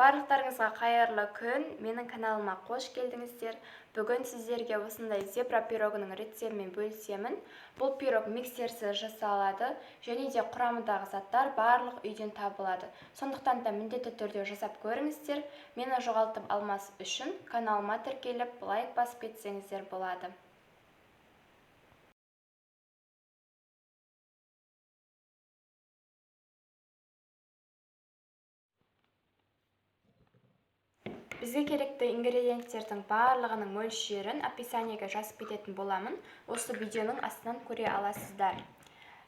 Барлықтарыңызға қайырлы күн. Менің каналыма қош келдіңіздер. Бүгін сіздерге осындай зебра пирогының рецептімен бөлісемін. Бұл пирог миксерсіз жасалады және де құрамындағы заттар барлық үйден табылады. Сондықтан да міндетті түрде жасап көріңіздер. Мені жоғалтып алмас үшін каналыма тіркеліп, лайк басып кетсеңіздер болады. Бізге керекті ингредиенттердің барлығының мөлшерін описаниеге жазып кететін боламын. Осы видеоның астынан көре аласыздар.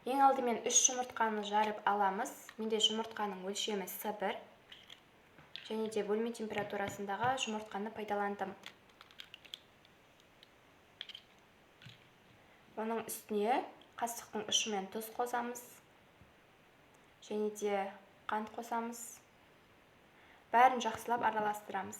Ең алдымен 3 жұмыртқаны жарып аламыз. Менде жұмыртқаның өлшемі С1. Және де бөлме температурасындағы жұмыртқаны пайдаландым. Оның үстіне қасықтың ұшымен тұз қосамыз. Және де қант қосамыз. Бәрін жақсылап араластырамыз.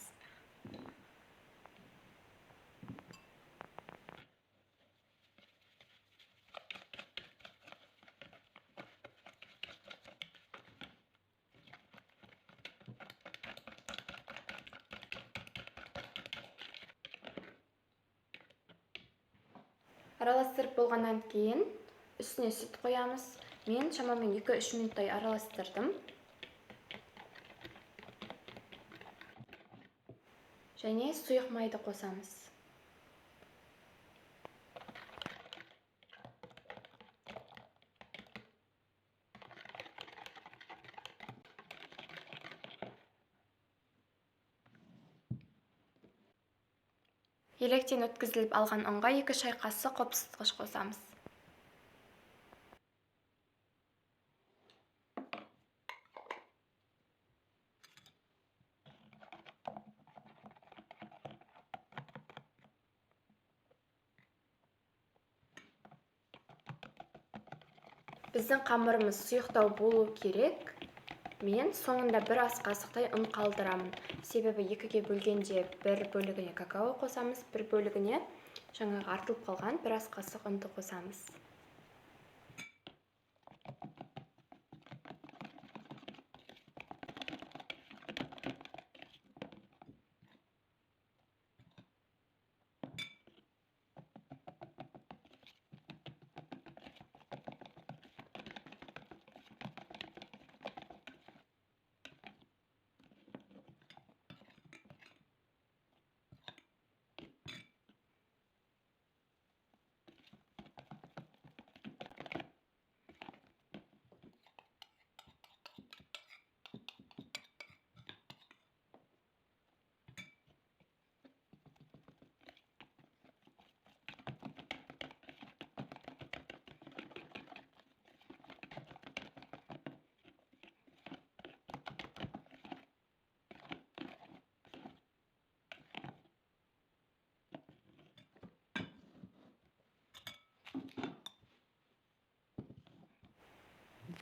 Араластырып болғаннан кейін үстіне сүт қоямыз. Мен шамамен 2-3 минуттай араластырдым. Және сұйық майды қосамыз. Електен өткізіліп алған ұнға 2 шай қасық қопсытқыш қосамыз. Біздің қамырымыз сұйықтау болу керек. Мен соңында бір ас қасықтай ұн қалдырамын. Себебі екіге бөлгенде бір бөлігіне какао қосамыз, бір бөлігіне жаңағы артылып қалған бір ас қасық ұнды қосамыз.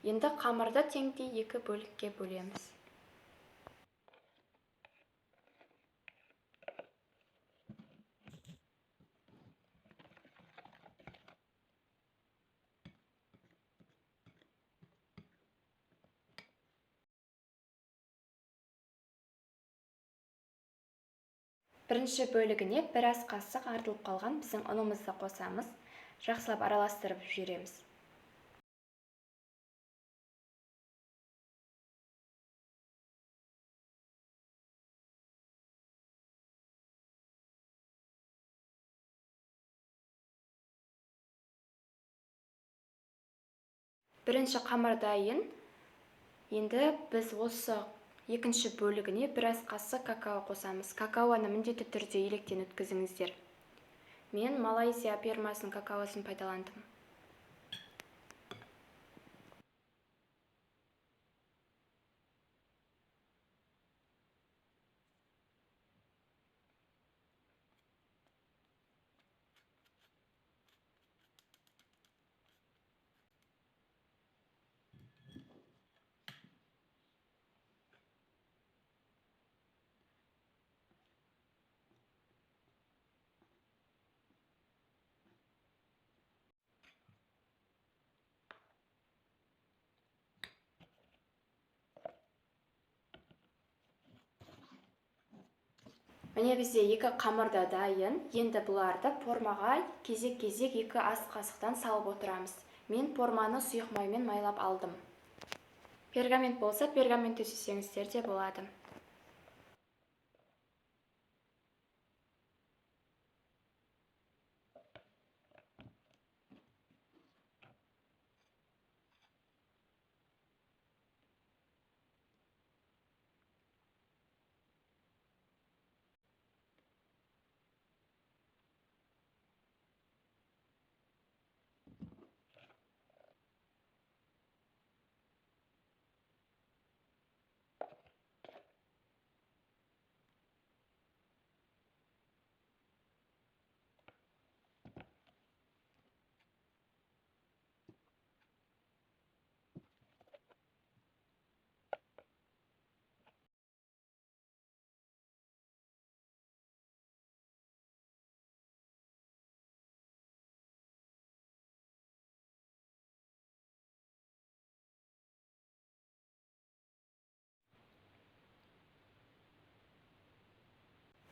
Енді қамырды теңдей екі бөлікке бөлеміз. Бірінші бөлігіне бір ас қасық артылып қалған біздің ұнымызды қосамыз. Жақсылап араластырып жібереміз. Бірінші қамыр дайын. Енді біз осы екінші бөлігіне бір ас қасық какао қосамыз. Какаоны міндетті түрде електен өткізіңіздер. Мен Малайзия фирмасының какаосын пайдаландым. Міне бізде екі қамыр да дайын. Енді бұларды формаға кезек-кезек 2 ас қасықтан салып отырамыз. Мен форманы сұйық маймен майлап алдым. Пергамент болса, пергамент төсесеңіздер де болады.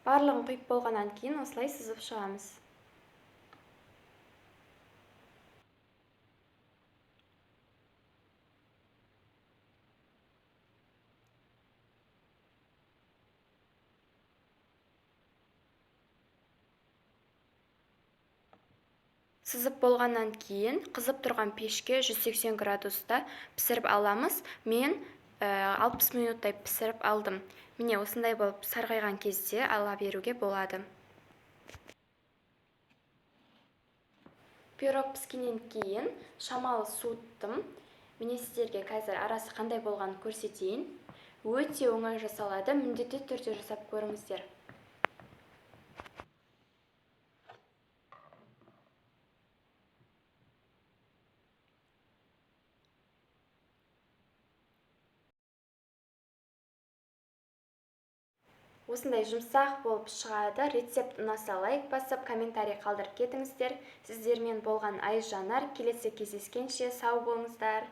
Барлығын құйып болғаннан кейін осылай сызып шығамыз. Сызып болғаннан кейін қызып тұрған пешке 180 градуста пісіріп аламыз. Мен 60 минуттай пісіріп алдым. Міне осындай болып сарғайған кезде ала беруге болады. Пирог піскеннен кейін шамалы суыттым. Міне сіздерге қазір арасы қандай болғанын көрсетейін. Өте оңай жасалады, міндетті түрде жасап көріңіздер. Осындай жұмсақ болып шығады. Рецепт ұнаса лайк басып, комментарий қалдырып кетіңіздер. Сіздермен болған Айжанар. Келесі кездескенше сау болыңыздар.